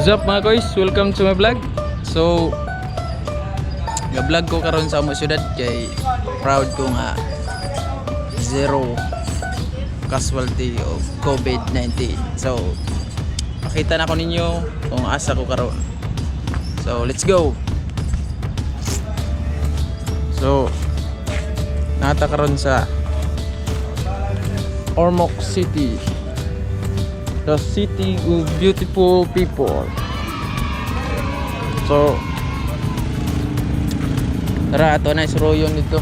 What's up, mga koys? Welcome to my vlog. So, ga-vlog ko karon sa among syudad kay proud ko nga zero casualty of COVID-19. So, pakita na ko ninyo kung asa ko karon. So, let's go. So, naa ta karon sa Ormoc City. The city of beautiful people. So, tara, ato na isuroyon dito.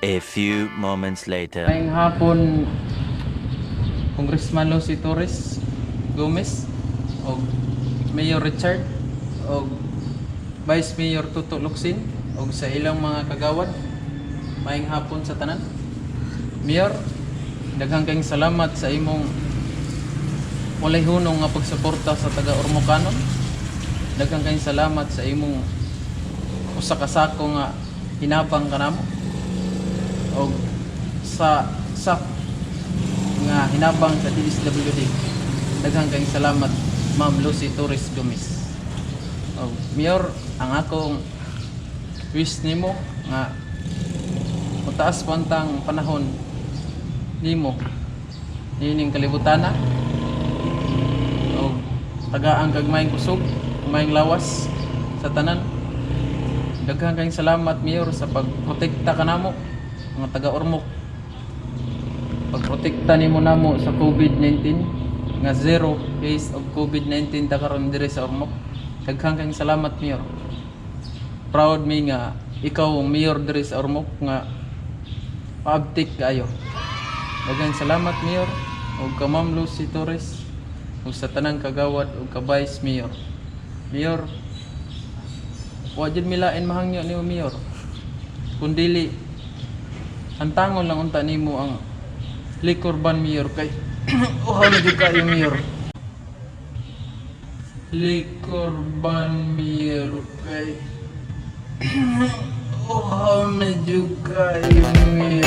A few moments later. Ngayong hapon, Congressman Lucy Torres Gomez og Mayor Richard og Vice Mayor Tuto Locsin og sa ilang mga kagawad, maayong hapon sa tanan. Mayor, daghang kayong salamat sa imong walay hunong nga pagsuporta sa taga Ormocanon. Daghang kayong salamat sa imong usa ka sako nga hinabang kanamo og sa SAF nga hinabang sa DSWD. Daghang kayong salamat, Ma'am Lucy Torres Gomez. Og Mayor, ang akong wish nimo nga mutaas pa untang panahon nimo niining kalibutana og tagaan kag maayong kusog, maayong lawas sa tanan. Daghang kayong salamat, Mayor, sa pagprotekta kanamo mga taga Ormoc. Pagprotekta nimo namo sa COVID-19 nga zero case of COVID-19 ta karon diri sa Ormoc. Daghang kayong salamat, Mayor. Proud mi nga ikaw ang mayor diri sa Ormoc nga paabtik kaayo. Daghang salamat, Mayor, ug ka Ma'am Lucy Torres ug sa tanang kagawad ug ka Vice Mayor. Mayor, wa jud mi lain mahangyo nimo, Mayor. Kun dili antangon lang unta nimo ang liquor ban, Mayor, kay uhaw na jud kayo, Mayor. Liquor ban, Mayor, kay uhaw na jud kayo, Mayor.